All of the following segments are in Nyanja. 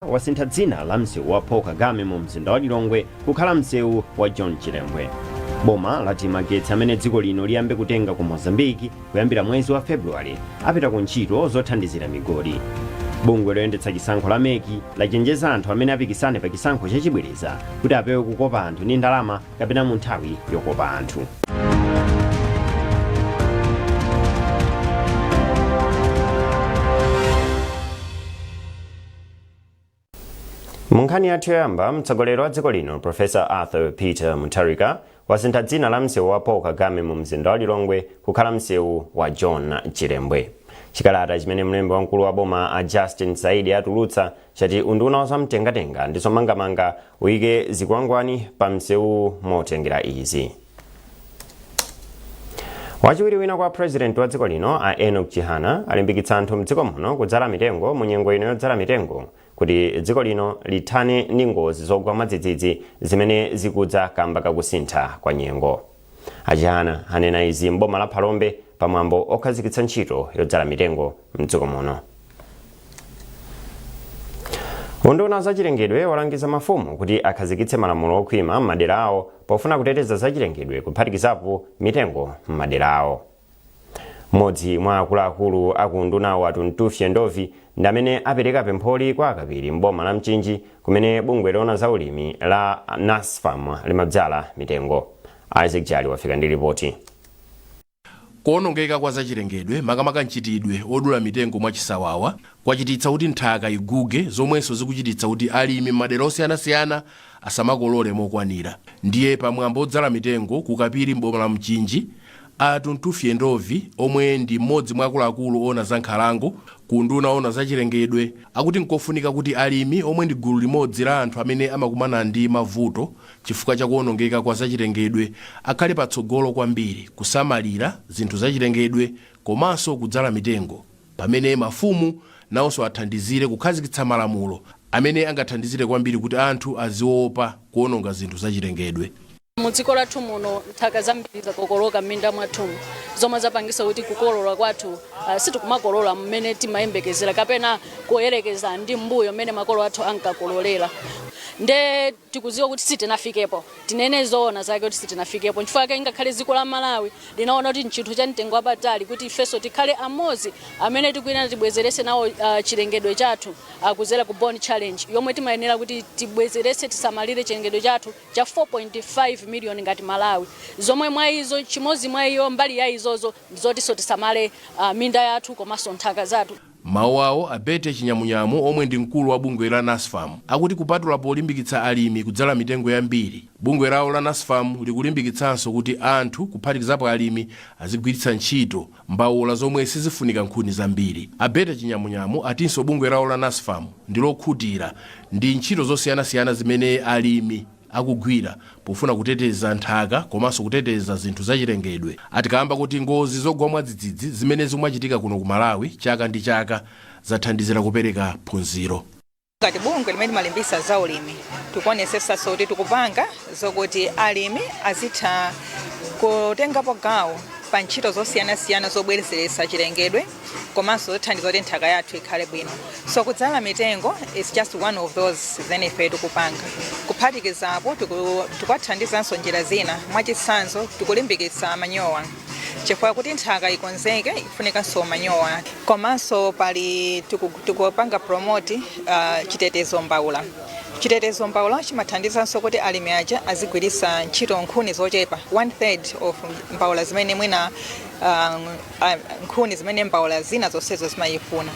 Wasintha dzina la msewu wa Paul Kagame mu mzinda wa Lilongwe kukhala msewu wa John Chilembwe. Boma lati magetsi amene dziko lino liyambe kutenga ku Mozambique kuyambira mwezi wa February apita ku ntchito zothandizira migodi. Bungwe loyendetsa chisankho la MEC lachenjeza anthu amene apikisane pa chisankho chachibwereza kuti apewe kukopa anthu ndi ndalama kapena mu nthawi yokopa anthu. Mu nkhani yathu yoyamba, mtsogoleri wa dziko lino Professor Arthur Peter Mutharika wasintha dzina la msewu wa Paul Kagame mu mzinda wa Lilongwe kukhala msewu wa John Chilembwe. Chikalata chimene mlembi wamkulu wa boma a Justin Saidi atulutsa chati unduna wa zamtengatenga ndi zomangamanga uyike zikwangwani pa msewu motengera izi. Wachiwiri wina kwa president wa dziko lino a Enoch Chihana alimbikitsa anthu mdziko muno kudzala mitengo mu nyengo ino yodzala mitengo kuti dziko lino lithane ndi ngozi zogwa mwadzidzidzi zimene zikudza kamba kakusintha kwa nyengo. A Chihana anena izi m'boma la Phalombe pamwambo okhazikitsa ntchito yodzala mitengo mdziko muno. Unduna wa zachilengedwe walangiza mafumu kuti akhazikitse malamulo okhwima m'madera awo pofuna kuteteza zachilengedwe, kuphatikizapo mitengo m'madera awo. Mmodzi mwa akuluakulu aku undunawo, a Tuntufye Ndovi, ndi amene apereka pempholi kwa Akapiri m'boma la Mchinji, kumene bungwe loona za ulimi la NASFAM limadzala mitengo. Isaac Jali wafika ndi ripoti. Kuonongeka kwa zachilengedwe, makamaka mchitidwe odula mitengo mwachisawawa, kwachititsa kuti nthaka iguge, zomwenso zikuchititsa kuti alimi m'madera osiyanasiyana asamakolole mokwanira. Ndiye pamwambo odzala mitengo ku Kapiri m'boma la Mchinji, a Tuntufye Ndovi, omwe ndi mmodzi mwa akuluakulu oona za nkhalango ku unduna oona zachilengedwe, akuti nkofunika kuti alimi, omwe ndi gulu limodzi la anthu amene amakumana ndi mavuto chifukwa cha kuonongeka kwa zachilengedwe, akhale patsogolo kwambiri kusamalira zinthu zachilengedwe komanso kudzala mitengo, pamene mafumu nawonso athandizire kukhazikitsa malamulo amene angathandizire kwambiri kuti anthu aziopa kuononga zinthu zachilengedwe. Mu dziko lathu muno nthaka zambiri zakokoloka m'minda mwathumu, zomwe zapangisa kuti kukolola kwathu sitikumakolola mmene timayembekezera kapena kuyerekeza ndi mbuyo mmene makolo athu ankakololera. Nde tikuziwa kuti sitinafikepo, tinene zoona zake kuti sitinafikepo. Nchifukwa chake ngakhale dziko la Malawi linaona kuti nchinthu cha mtengo wapatali kuti ifenso tikhale amodzi amene tikuyenera tibwezerese nawo chilengedwe chathu kuzera ku Bonn Challenge, yomwe timayenera kuti tibwezerese, tisamalire chilengedwe chathu cha 4.5 million ngati Malawi, zomwe mwa izo chimodzi mwa iyo mbali ya izozo ndizotinso tisamale minda yathu komanso nthaka zathu. Mawu awo, a Betty Chinyamunyamu, omwe ndi mkulu wa bungwe la NASFAM, akuti kupatula polimbikitsa alimi kudzala mitengo yambiri, bungwe lawo la NASFAM likulimbikitsanso kuti anthu, kuphatikizapo alimi, azigwiritsa ntchito mbawula zomwe sizifunika nkhuni zambiri. A Betty Chinyamunyamu atinso bungwe lawo la NASFAM ndi lokhutira ndi ntchito zosiyanasiyana zimene alimi akugwira pofuna kuteteza nthaka komanso kuteteza zinthu zachilengedwe. Ati kamba kuti ngozi zogwa mwadzidzidzi zimene zikumachitika kuno ku Malawi chaka ndi chaka zathandizira kupereka phunziro. Ngati bungwe limene limalimbikitsa za ulimi, tikuonesetsanso kuti tikupanga zokuti alimi azitha kutengapo gawo pa ntchito zosiyanasiyana zobwezeretsa chilengedwe komanso zothandiza kuti nthaka yathu ikhale bwino. So kudzala mitengo is just one of those zimene ife tikupanga. Kuphatikizapo, tikuwathandizanso njira zina. Mwachitsanzo, tikulimbikitsa manyowa, chifukwa kuti nthaka ikonzeke ifunikanso manyowa. Komanso pali tikupanga promote chitetezo mbaula. Chitetezo mbaula chimathandizanso kuti alimi aja azigwiritsa ntchito nkhuni zochepa, one third of mbaula zimene mwina nkhuni zimene mbaula zina zonsezo zimayifuna.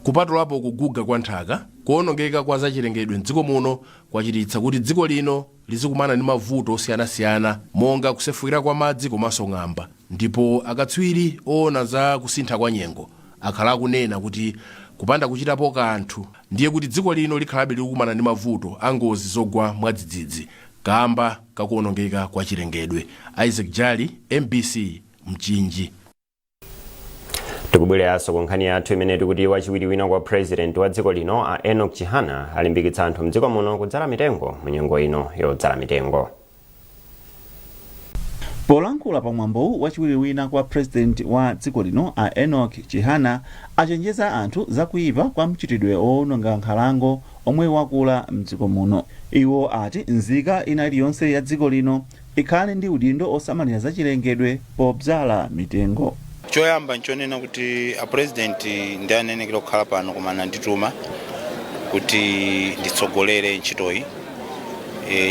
Kupatulapo kuguga kwa nthaka, kuonongeka kwa zachilengedwe mdziko muno kwachititsa kuti dziko lino lizikumana ndi mavuto osiyanasiyana monga kusefukira kwa madzi komanso ng'amba, ndipo akatswiri oona za kusintha kwa nyengo akhala akunena kuti kupanda kuchitapo kanthu ndiye kuti dziko lino likhalabe likukumana ndi mavuto a ngozi zogwa mwadzidzidzi kamba kakuonongeka kwa chilengedwe. Isaac Jali, MBC, Mchinji. Tikubwereranso ku nkhani yathu imene tikuti wachiwiri wina kwa president wa dziko lino a Enoch Chihana alimbikitsa anthu mdziko muno kudzala mitengo mu nyengo ino yodzala mitengo. Polankhula pamwambowu, wachiwiri wina kwa president wa dziko lino a Enoch Chihana achenjeza anthu zakuyipa kwa mchitidwe owononga nkhalango. Omwe wakula mdziko muno. Iwo ati nzika ina iliyonse ya dziko lino ikhale ndi udindo osamalira zachilengedwe pobzala mitengo. Choyamba nchonena kuti a President ndi anenekera kukhala pano, koma anandituma kuti nditsogolere ntchitoyi.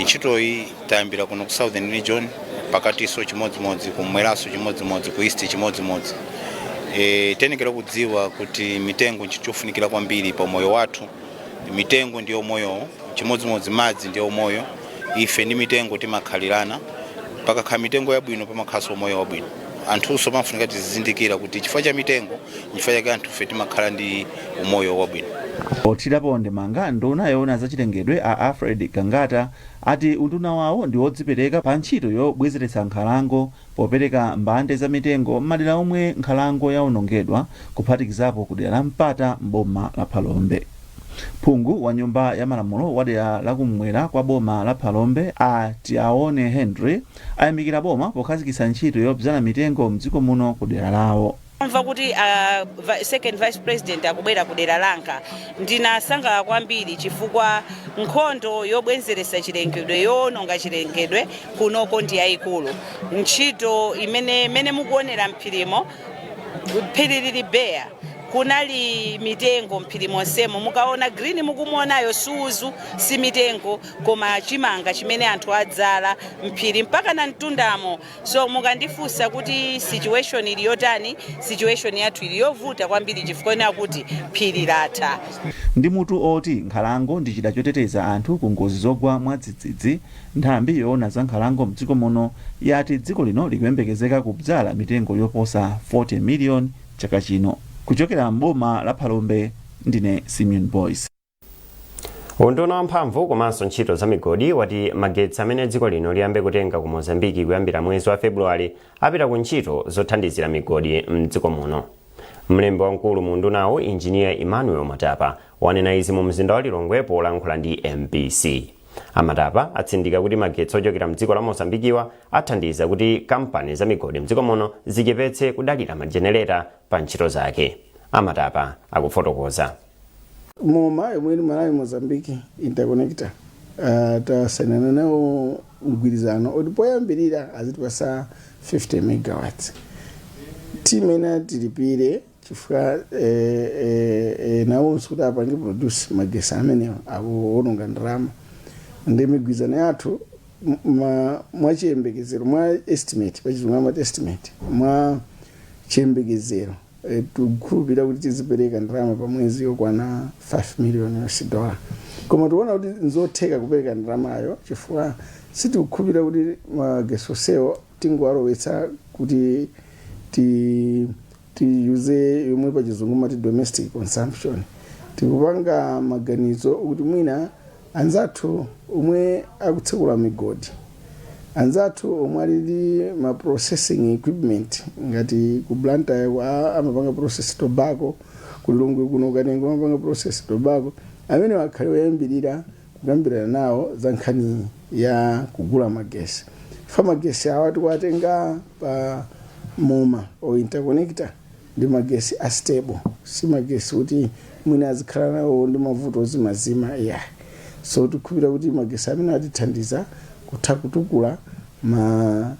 Ntchitoyi tayambira kuno ku Southern Region, pakatinso chimodzimodzi, kumweranso chimodzimodzi, ku East chimodzimodzi. Tiyenekera kudziwa kuti mitengo nchinthu chofunikira kwambiri pa moyo wathu. Mitengo ndiyo moyo, chimodzimodzi madzi ndiyo moyo. Ife ndi mitengo timakhalirana. Pakakhala mitengo yabwino, pamakhalanso moyo wabwino. Anthunso pamafunika tizizindikira kuti chifukwa cha mitengo, chifukwa chake anthufe timakhala ndi umoyo wabwino. Pothirapo ndemanga, nduna yoona zachilengedwe a Alfred Gangata ati unduna wawo ndi wodzipereka pa ntchito yobwezeretsa nkhalango popereka mbande za mitengo m'madera omwe nkhalango yawonongedwa, kuphatikizapo ku dera la Mpata m'boma la Phalombe. Phungu wa Nyumba ya Malamulo wa dera lakummwera kwa boma la Phalombe a Tiaone Henry ayamikira boma pokhazikitsa ntchito yobzala mitengo mdziko muno ku dera lawo. Mva kuti second vice president akubwera ku dera langa, ndinasangalala kwambiri chifukwa nkhondo yobwezeresa chilengedwe, yowononga chilengedwe kunoko ndi yayikulu. Ntchito imene imene mukuonera mphirimo, phiri lili bare, kunali mitengo mphiri monsemo. Mukaona green mukumuonayo, suzu si mitengo koma chimanga chimene anthu adzala mphiri mpaka na mtundamo. So mukandifunsa kuti situation ili yotani, situation yathu ili yovuta kwambiri chifukwa ina kuti phiri latha. Ndi mutu oti "Nkhalango ndi chida choteteza anthu ku ngozi zogwa mwadzidzidzi", nthambi yoona za nkhalango mdziko muno yati dziko lino likuyembekezeka kubzala mitengo yoposa 40 miliyoni chaka chino. Kuchokera mboma la Phalombe, ndine Simeon Boyce. Unduna wamphamvu komanso ntchito za migodi wati magetsi amene dziko lino liyambe kutenga ku Mozambiki kuyambira mwezi wa Februwale apita ku ntchito zothandizira migodi mdziko muno. Mlembi wamkulu mu undunawo, Injiniya Emmanuel Matapa, wanena izi mu mzinda wa Lilongwe polankhula ndi MBC. Amatapa atsindika kuti magetsi ochokera mdziko la Mozambikiwa athandiza kuti kampani za migodi mdziko muno zichepetse kudalira majenereta pa ntchito zake. Amatapa akufotokoza. MOMA yomwe ili Malawi Mozambique Interconnector, tasainana nawo mgwirizano oti poyambirira azitipasa 50 megawatts. Timene tilipire chifukwa nawonso kuti apange produce magesi amenewa akuwononga ndalama. Ndi migwirizano yathu mwachiyembekezero, mwa estimate, pachizungu amati estimate, mwa chiyembekezero, tikukhulupirira kuti tizipereka ndalama pa mwezi yokwana 5 million US dollar. Koma tikuona kuti nzotheka kupereka ndalamayo chifukwa sitikukhulupirira kuti magesi onsewo tingowalowetsa kuti tiyuze yomwe pachizungu mati domestic consumption. Tikupanga maganizo kuti mwina anzathu omwe akutsekula migodi, anzathu omwe ali ndi ma processing equipment, ngati ku Blantyre amapanga process tobacco, ku Lilongwe kuno Kanengo amapanga process tobacco, amene akhale oyambirira kukambirana nawo za nkhani ya kugula magesi. Fa magesi awa tikuwatenga pa MOMA o interconnector ndi magesi a stable, si magesi kuti mwina azikhala nawo ndi mavuto ozimazima, yeah. So tikukhulupirira kuti magesi amene atithandiza kutha kutukula ma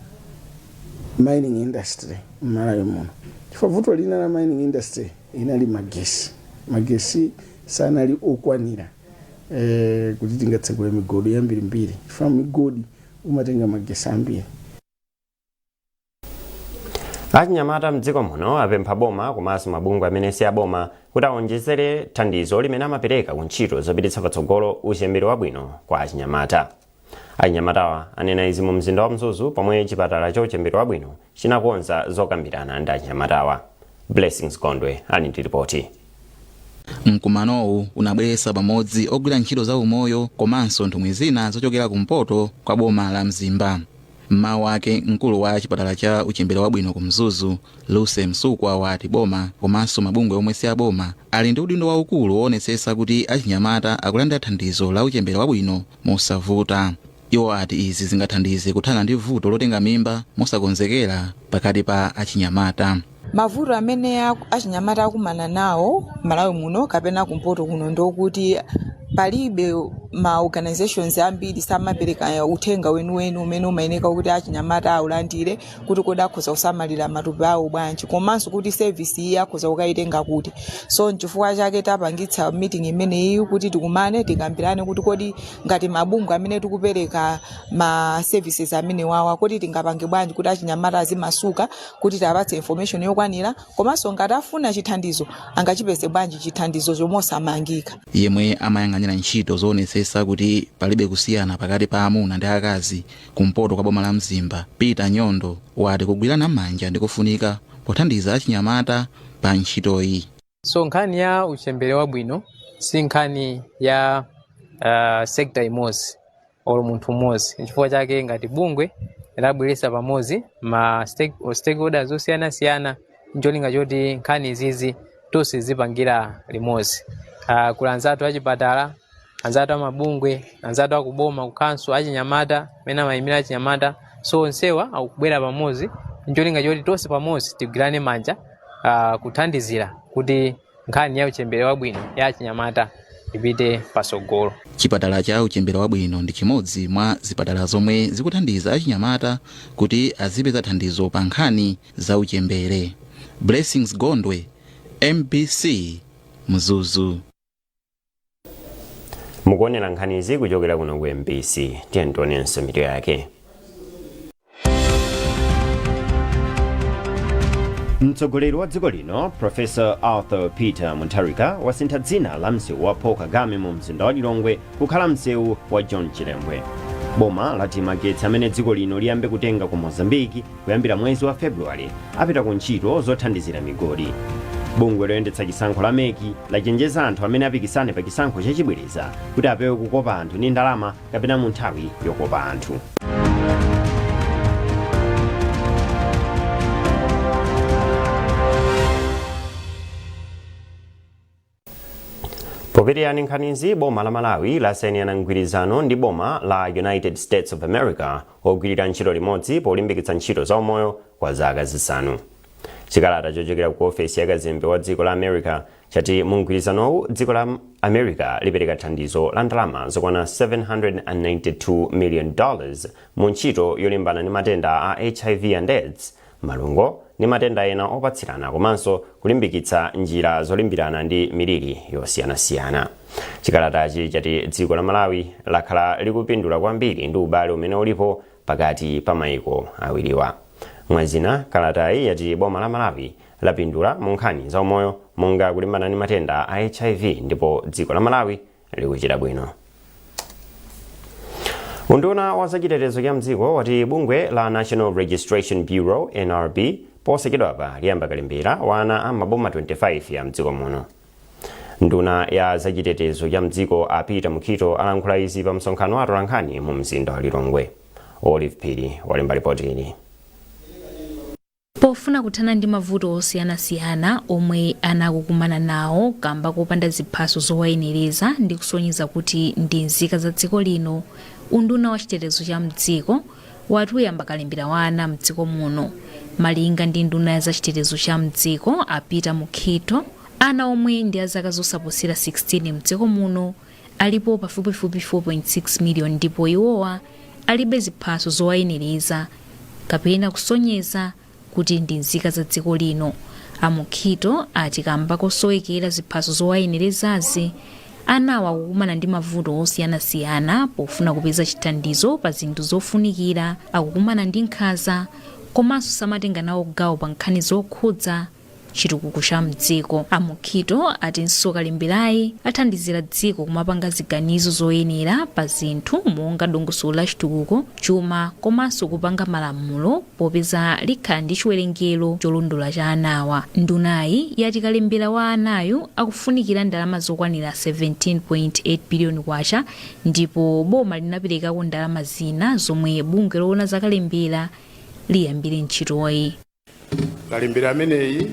mining industry m'Malawi muno, chifukwa vuto lina la mining industry inali magesi. Magesi sanali okwanira kuti tingatsekule migodi yambirimbiri, chifukwa migodi umatenga magesi ambiri. Achinyamata mdziko muno apempha boma komanso mabungwe amene si aboma kuti awonjezere thandizo limene amapereka ku ntchito zopititsa patsogolo uchembere wabwino kwa achinyamata. Achinyamatawa anena izi mu mzinda wa Mzuzu pomwe chipatala cha uchembere wabwino chinakonza zokambirana ndi achinyamatawa. Blessings Gondwe ali ndi ripoti. Mkumanowu unabweretsa pamodzi ogwira ntchito za umoyo komanso nthumwi zina zochokera kumpoto kwa boma la Mzimba. Mmawu ake, mkulu wa chipatala cha uchembere wabwino ku Mzuzu, Lucy Msukwa, wati boma komanso mabungwe omwe si aboma ali ndi udindo waukulu woonetsetsa kuti achinyamata akulandira thandizo la uchembere wabwino mosavuta. Iwo ati izi zingathandize kuthana ndi vuto lotenga mimba mosakonzekera pakati pa achinyamata. Mavuto amene achinyamata akumana nawo Malawi muno kapena kumpoto kuno ndokuti Palibe ma organizations ambiri, samapereka uthenga weniweni umene umayeneka kuti achinyamata aulandire, kuti kodi akhoza kusamalira matupi awo bwanji, komanso kuti service iyi akhoza kukayitenga kuti. So nchifukwa chake tapangitsa meeting imeneyi kuti tikumane, tikambirane kuti kodi ngati mabungwe amene tikupereka ma services amene wawa, kodi tingapange bwanji kuti achinyamata azimasuka, kuti tiapatse information yokwanira, komanso ngati afuna chithandizo angachipeze bwanji chithandizo chomwe osamangika. Yemwe amayang'anira ntchito zoonetsetsa kuti palibe kusiyana pakati pa amuna ndi akazi kumpoto kwa boma la Mzimba, Peter Nyondo, wati kugwirana manja ndikofunika pothandiza achinyamata pa ntchitoyi. So nkhani ya uchembere wabwino si nkhani ya sector imodzi olo munthu mmodzi. Chifukwa chake ngati bungwe labweretsa pamodzi ma stakeholders osiyanasiyana ncholinga choti nkhani izizi tonse zipangira limodzi. Kuli anzathu achipatala, anzathu amabungwe, anzathu akuboma, kukhanso achinyamata amene amayimira achinyamata. So onsewa akubwera pamodzi ncholinga choti tonse pamodzi tigwirane manja kuthandizira kuti nkhani ya uchembere wabwino ya achinyamata ipite pasogolo. Chipatala cha uchembere wabwino ndi chimodzi mwa zipatala zomwe zikuthandiza achinyamata kuti azipeza thandizo pa nkhani za uchembere. Blessings Gondwe, MBC, Mzuzu. Mukuonera nkhanizi kuchokera kuno ku MBC. Tiye tionenso mitu yake. Mtsogoleri wa dziko lino Professor Arthur Peter Mutharika wasintha dzina la msewu wa Paul Kagame mu mzinda wa Lilongwe kukhala msewu wa John Chilembwe. Boma lati magetsi amene dziko lino liyambe kutenga ku Mozambiki kuyambira mwezi wa Februwale apita ku ntchito zothandizira migodi. Bungwe loyendetsa chisankho la MEC lachenjeza anthu amene apikisane pa chisankho chachibwereza kuti apewe kukopa anthu ndi ndalama kapena mu nthawi yokopa anthu. Popitirira ndi nkhanizi, boma la Malawi lasayinirana mgwirizano ndi boma la United States of America ogwirira ntchito limodzi polimbikitsa ntchito za umoyo kwa zaka 5. Chikalata chochokera ku ofesi ya kazembe wa dziko la America chati mu mgwirizanowu dziko la America lipereka thandizo la ndalama zokwana $792 million mu ntchito yolimbana ndi matenda a HIV and AIDS, malungo ndi matenda ena opatsirana komanso kulimbikitsa njira zolimbirana ndi miliri yosiyanasiyana. Chikalatachi chati dziko la Malawi lakhala likupindula kwambiri ndi ubale umene ulipo pakati pa maiko awiriwa. Mwazina, kalatayi yati boma la Malawi lapindula mu nkhani za umoyo monga kulimbana ndi matenda a HIV ndipo dziko la Malawi likuchita bwino. Unduna wa zachitetezo cha mdziko wati bungwe la National Registration Bureau NRB posachedwapa liyamba kalembera wa ana a maboma 25 ya mdziko muno. Nduna ya zachitetezo cha mdziko a Peter Mukhito alankhula izi pa msonkhano wa atolankhani mu mzinda wa Lilongwe. Olive Phiri walemba ripoti ili. Pofuna kuthana ndi mavuto osiyanasiyana omwe ana akukumana nawo kamba kopanda ziphaso zowayenereza ndi kusonyeza kuti ndi nzika za dziko lino, unduna wa chitetezo cha mdziko wati uyamba kalembera wa ana mdziko muno. Malinga ndi nduna ya zachitetezo cha mdziko a Peter Mukhito, ana omwe ndi a zaka zosaposera 16 mdziko muno alipo pafupifupi 4.6 miliyoni ndipo iwowa alibe ziphaso zowayenereza kapena kusonyeza kuti ndi nzika za dziko lino. A Mukhito ati kamba kosowekera ziphaso zowayenerezazi, anawa akukumana ndi mavuto osiyanasiyana pofuna kupeza chithandizo pa zinthu zofunikira, akukumana ndi nkhanza komanso samatenga nawo gawo pa nkhani zokhudza chitukuko cha mdziko. A Mukhito atinso kalemberayi athandizira dziko kumapanga ziganizo zoyenera pa zinthu monga dongosolo la chitukuko, chuma komanso kupanga malamulo popeza likhala ndi chiwerengero cholondola cha anawa. Ndunayi yati kalembera wa anayu akufunikira ndalama zokwanira 17.8 biliyoni kwacha ndipo boma linaperekako ndalama zina zomwe bungwe loona za kalembera liyambire ntchitoyi. Kalembera ameneyi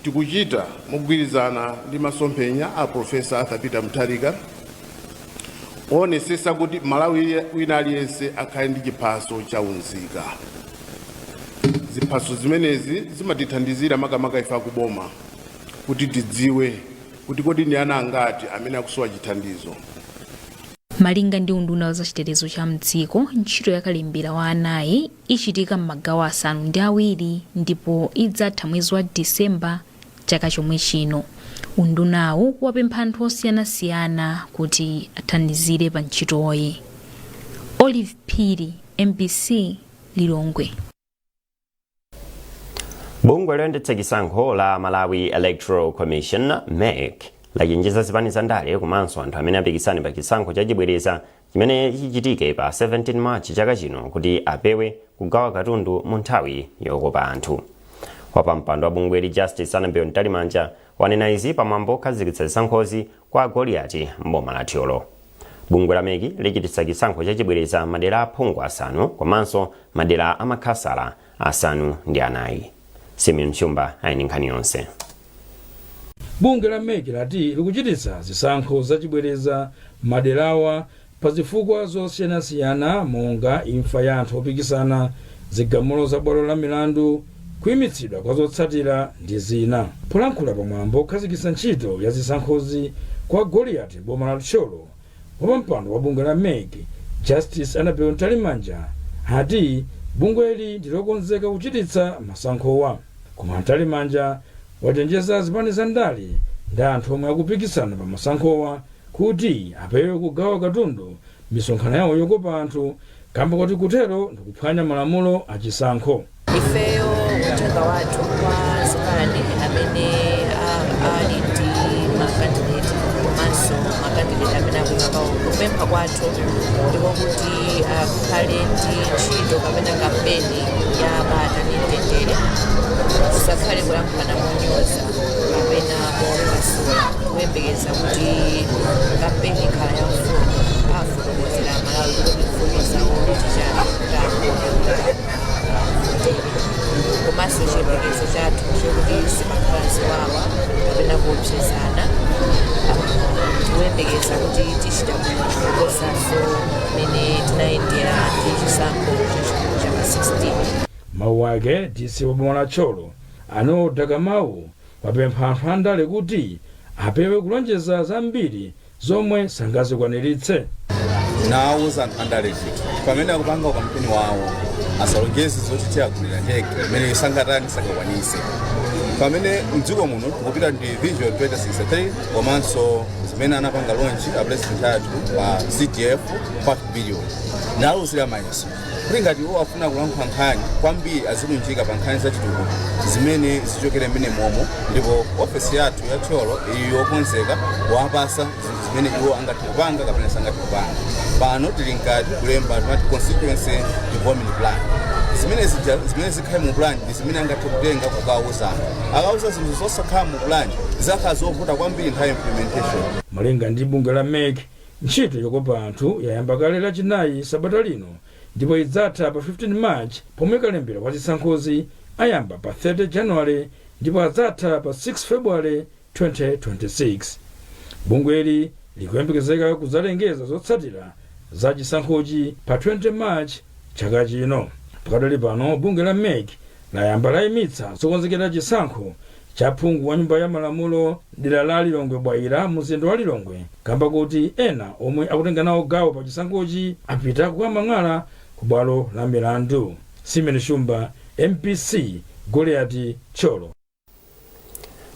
tikuchita mogwirizana ndi masomphenya a Professor Arthur Peter Mutharika oonetsetsa kuti Malawi wina aliyense akhale ndi chiphaso cha unzika. Ziphaso zimenezi zimatithandizira makamaka ife akuboma kuti tidziwe kuti kodi ndi ana angati amene akusowa chithandizo. Malinga ndi unduna wa zachitetezo cha mdziko, ntchito ya kalembera wa anayi ichitika m'magawo 7 ndipo idzatha mwezi wa Disemba chaka chomwe chino. Undunawu wapempha anthu osiyanasiyana kuti athandizire pa ntchitoyi. Olive Phiri, MBC, Lilongwe. Bungwe loyendetsa chisankho la Malawi Electoral Commission, MEC, lachenjeza zipani za ndale komanso anthu amene apikisane pa chisankho chachibwereza chimene chichitike pa 17 March chaka chino kuti apewe kugawa katundu mu nthawi yokopa anthu. Wapampando wa bungweli, Justice Annabel Mtalimanja, wanena izi pamwambo okhazikitsa zisankhozi kwa Goliati m'boma la Thyolo. Bungwe la MEC lichititsa chisankho chachibwereza madera aphungu 5 komanso madera amakhansala 4. Simeon Shumba ali ndi nkhani yonse. Bungwe la MEC lati likuchititsa zisankho zachibwereza maderawa pa zifukwa zosiyanasiyana monga imfa ya anthu opikisana, zigamulo za bwalo la milandu, kuyimitsidwa kwa zotsatira ndi zina. Polankhula pamwambo okhazikitsa ntchito ya zisankhozi kwa Goliati, boma la Thyolo, wapampando wa bungwe la MEC, Justice Annabel Mtalimanja, ati bungweli ndilokonzeka kuchititsa masankhowa. Koma Mtalimanja wachenjeza zipani za ndale ndi anthu omwe akupikisana pa masankhowa kuti apewe kugawa katundu misonkhano yawo yokopa anthu, kamba kuti kutero ndikuphwanya malamulo achisankho. Ifeyo uthenga wathu kwa zipani amene ali ndi makandideti komanso makandideti amene akuyima pawo, kupempha kwathu ndiko kuti akhale ndi ntchito kapena kampeni ya bata ndi mtendere, kusakhale kulankhulana monyoza kapena mopasula. Kuyembekeza kuti kampeni ikhala ya mfundo, afotokozera Malawi kuti mfundo zawo ndi chani kuti akuone kuti avotere, komanso chiyembekezo chathu chokuti simakhala ziwawa kapena kuopsezana. Tikuyembekeza kuti tichita bwino kuposanso mmene tinayendera ndi chisankho chachikulu cha pa 16. Mawu ake, DC wa boma la Thyolo, Arnold Kamau, wapempha anthu andale kuti apewe kulonjeza zambiri zomwe sangazikwaniritse. Nawuza anthu andale kuti pamene akupanga kampeni wawo asalonjeze zoti tiagulira ndege imene sangatani, sangakwanise, pamene mdziko muno tikupita ndi Vision 2063 komanso zimene anapanga launch a president athu pa CDF 5 billion. Nawuzira mayeso kuti ngati iwo afuna kulankhula nkhani kwambiri, azilunjika pa nkhani zachitukuko zimene zichokere mmene momo, ndipo ofesi yathu ya Thyolo ili yokonzeka kuwapasa zinthu zimene iwo angathe kupanga kapena sangathe kupanga. Pano tili mkati kulemba timati constituency development plan. Zimene zija zimene zikhale mu plan ndi zimene angathe kutenga kukauza. Akauza zinthu zosakhala mu plan, zizakhala zovuta kwambiri nthawi implementation. Malinga ndi bungwe la MEC, ntchito yokopa anthu yayamba kale Lachinayi sabata lino ndipo idzatha pa 15 March, pomwe kalembera kwa zisankhozi ayamba pa 30 January ndipo adzatha pa 6 February 2026. Bungweli likuyembekezeka kudzalengeza zotsatira za chisankhochi pa 20 March chaka chino. Pakadali pano, bungwe la MEC layamba layimitsa zokonzekera chisankho cha phungu wa nyumba ya malamulo dera la Lilongwe Bwaila, mzinda wa Lilongwe, kamba kuti ena omwe akutenga nawo gawo pa chisankhochi apita kukamang'ala ku bwalo la milandu. Simon Shumba, MBC, Goliati, Thyolo.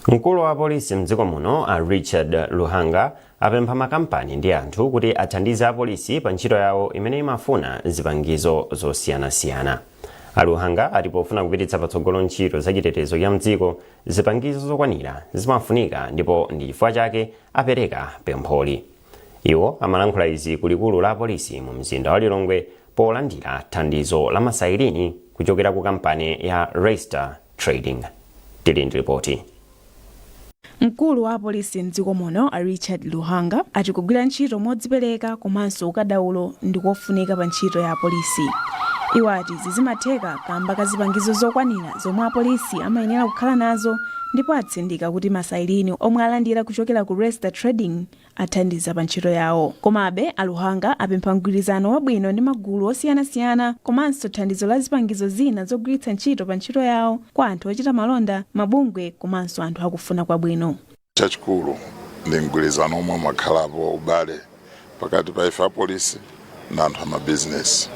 Mkulu wa polisi mdziko muno, a Richard Luhanga, apempha makampani ndi anthu kuti athandize apolisi pa ntchito yawo imene imafuna zipangizo zosiyanasiyana. A Luhanga ati pofuna kupititsa patsogolo ntchito zachitetezo cha mdziko, zipangizo zokwanira zimafunika ndipo ndi chifukwa chake apereka pempholi. Iwo amalankhula izi ku likulu la apolisi mu mzinda wa Lilongwe polandira thandizo la masairini kuchokera ku kampani ya Raystar Trading. Tili ndi ripoti. Mkulu wa apolisi mdziko muno, a Richard Luhanga, ati kugwira ntchito modzipereka komanso ukadaulo ndikofunika pa ntchito ya apolisi. Iwo ati izi zimatheka kamba ka zipangizo zokwanira zomwe apolisi amayenera kukhala nazo, ndipo atsindika kuti masairini omwe alandira kuchokera ku Raystar Trading athandiza pa ntchito yawo. Komabe, a Luhanga apempha mgwirizano wabwino ndi magulu osiyanasiyana komanso thandizo la zipangizo zina zogwiritsa ntchito pa ntchito yawo kwa anthu ochita malonda, mabungwe komanso anthu akufuna kwabwino. Chachikulu ndi mgwirizano omwe umakhalapo, ubale. Pakati pa ife apolisi na anthu amabizinesi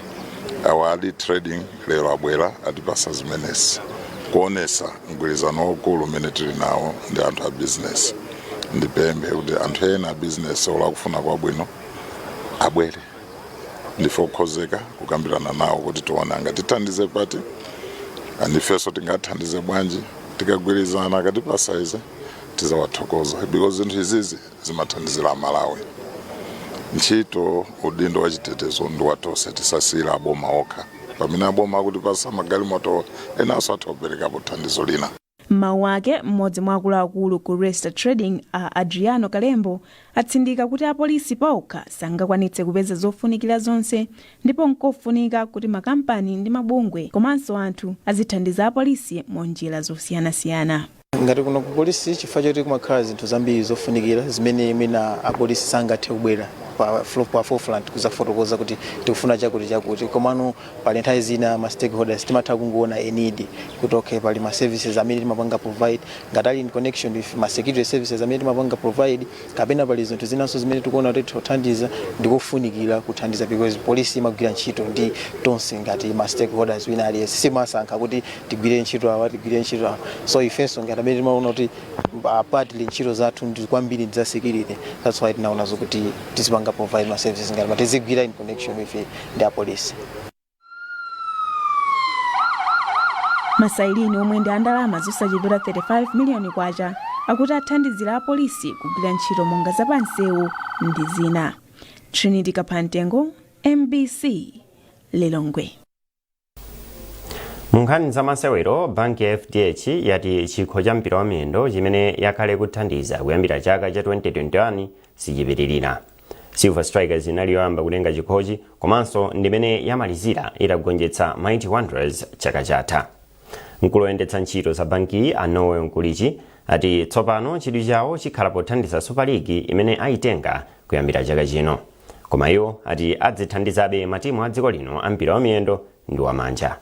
awa ali trading, lero abwera atipasa zimenezi kuonesa mgwirizano waukulu umene tili nawo ndi anthu a business. Ndipemphe kuti anthu ena a business olakufuna kwabwino abwere, ndife okhozeka kukambirana nawo kuti tione angatithandize pati, andifenso tingathandize bwanji. Tikagwirizana akatipasa izi tizawathokoza, because zinthu izizi zimathandizira Amalawi ntchito. Udindo wa chitetezo ndi watonse, tisasiyira aboma okha. Pamene aboma akutipasa magalimoto, enanso atha kuperekapo thandizo lina. M'mawu ake, mmodzi mwa akuluakulu ku Resta Trading, a Adriano Kalembo, atsindika kuti apolisi paokha sangakwanitse kupeza zofunikira zonse, ndipo nkofunika kuti makampani ndi mabungwe komanso anthu azithandiza apolisi mu njira zosiyanasiyana. Ngati kuno ku polisi, chifukwa choti kumakhala zinthu zambiri zofunikira zimene mwina apolisi sangathe kubwera pa forefront kuzafotokoza kuti tikufuna chakuti chakuti, komano pali nthawi zina ma stakeholders timatha kungoona a need kuti okay, pali ma services amene timapanga provide, ngati ali in connection with ma security services amene timapanga provide, kapena pali zinthu zinanso zimene tikuona kuti tithandiza, ndikofunikira kuthandiza, because polisi imagwira ntchito ndi tonse ngati ma stakeholders. Wina aliyense, simasankha kuti tigwire ntchito awa, tigwire ntchito awa. So ifenso ngati amene timaona kuti partly ntchito zathu ndi kwambiri ndi za security, that's why tinaona zokuti tizipanga provide ma services ngati tizigwira in connection with ndi apolisi. Masailini omwe ndi andalama zosachepera 35 miliyoni kwacha akuti athandizira apolisi kugwira ntchito monga zapamsewu ndi zina. Trinity Kaphantengo, MBC, Lilongwe. Mu nkhani za masewero, banki ya FDH yati chikho cha mpira wa miyendo chimene yakhale kuthandiza kuyambira chaka cha 2021 sichipitirira. Silver Strikers inali yoyamba kutenga chikhochi komanso ndimene yamalizira itagonjetsa Mighty Wanderers chaka chatha. Mkulu woyendetsa ntchito za bankiyi, a Noel Mkulichi, ati tsopano chidwi chawo chikhala pothandiza Super League imene ayitenga kuyambira chaka chino, koma iwo ati adzithandizabe matimu a dziko lino a mpira wa miyendo ndi wamanja.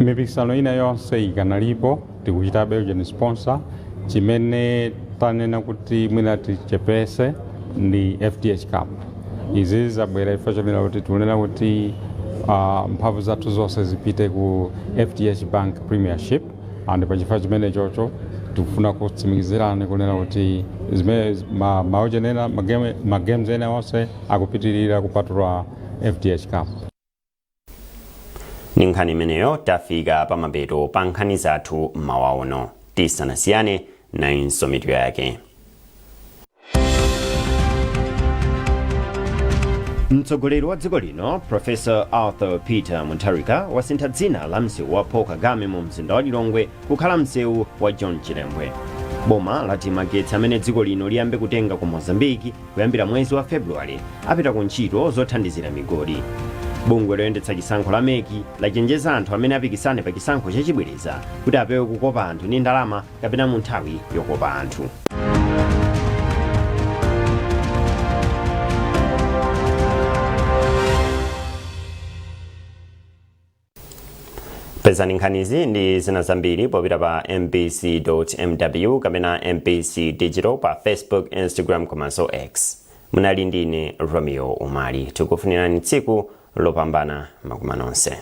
Mipikisano ina yonse ikanalipo, tikuchitabe ujeni sponsor. Chimene tanena kuti mwina tichepese ndi FDH Cup. Izi zabwera chifukwa chonena kuti tikunena kuti mphamvu zathu zonse zipite ku FDH Bank Premiership, and pachifukwa chimene chocho tikufuna kutsimikizirani kunena kuti zimene maujenera magames ena onse akupitirira kupatula FDH Cup. Ndi nkhani imeneyo tafika pamapeto pa nkhani zathu mmawa uno. Tisanasiyane, nayinso mitu yake. Mtsogoleri wa dziko lino Professor Arthur Peter Mutharika wasintha dzina la msewu wa Paul Kagame mu mzinda wa Lilongwe kukhala msewu wa John Chilembwe. Boma lati magetsi amene dziko lino liyambe kutenga ku Mozambique kuyambira mwezi wa February apita ku ntchito zothandizira migodi. Bungwe loyendetsa chisankho la MEC lachenjeza anthu amene apikisane pa chisankho chachibwereza kuti apewe kukopa anthu ndi ndalama kapena mu nthawi yokopa anthu. Pezani nkhanizi ndi zina zambiri popita pa mbc.mw kapena MBC Digital pa Facebook, Instagram komanso X. Munali ndine Romeo Umali. Tikufunirani tsiku lopambana makuma nonse.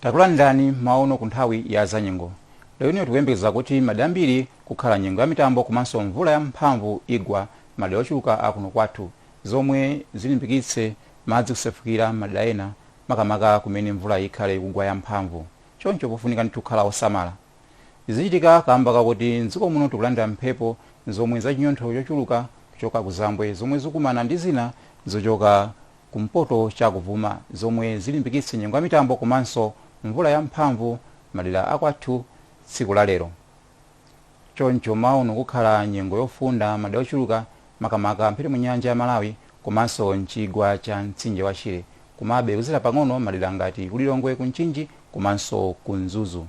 Takulandirani mauno ku nthawi ya zanyengo. Lero lino tikuyembekeza kuti madera ambiri kukhala nyengo ya mitambo komanso mvula ya mphamvu igwa madera ochuluka akuno kwathu, zomwe zilimbikitse madzi kusefukira madera ena, makamaka kumene mvula ikhale ikugwa ya mphamvu. Choncho pofunika ndithu kukhala osamala. Zichitika kamba kakuti mdziko muno tikulandira mphepo zomwe zachinyontho chochuluka kuchoka kuzambwe, zomwe zikumana ndi zina zochoka kumpoto chakuvuma, zomwe zilimbikitse nyengo ya mitambo komanso mvula ya mphamvu madera akwathu tsiku la lero. Choncho mauno kukhala nyengo yofunda madera ochuluka, makamaka mphepete mwa nyanja ya Malawi komanso mchigwa cha mtsinje wa Shire, komabe kuzizira pang'ono madera ngati ku Lilongwe, ku Mchinji komanso ku Mzuzu.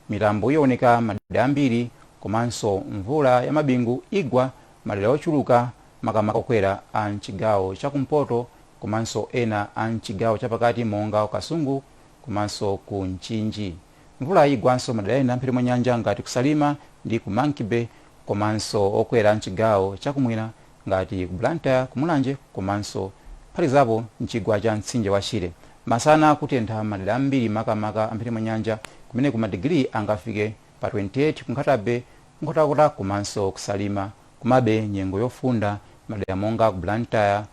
Mitambo ioneka madera ambiri komanso mvula ya mabingu igwa. Madera ochuluka, makamaka okwera a mchigawo chakumpoto komanso ena a mchigawo chapakati monga Kasungu komanso ku Mchinji. Mvula igwanso madera ena amphepete mwa nyanja ngati kuSalima ndi ku Monkey Bay, komanso okwera mchigawo chakumwera ngati ku Blantyre, kuMulanje komanso kuphatikizapo mchigwa cha mtsinje wa Shire. Masana kutentha madera ambiri, makamaka amphepete mwa nyanja, kumene ku madigiri angafike pa 28 ku Nkhata Bay, Nkhotakota komanso kuSalima. Komabe nyengo yofunda madera monga ku Blantyre,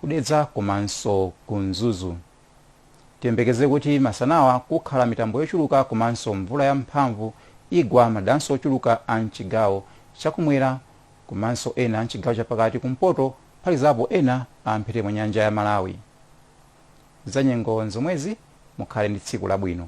kuDedza komanso ku Mzuzu. Tiyembekeze kuti masanawa kukhala mitambo yochuluka komanso mvula yamphamvu igwa maderanso ochuluka a mchigawo chakumwera komanso ena a mchigawo chapakati, kumpoto, kuphatikizapo ena a mphepete mwa nyanja ya Malawi. Zanyengo nzomwezi. Mukhale ndi tsiku labwino.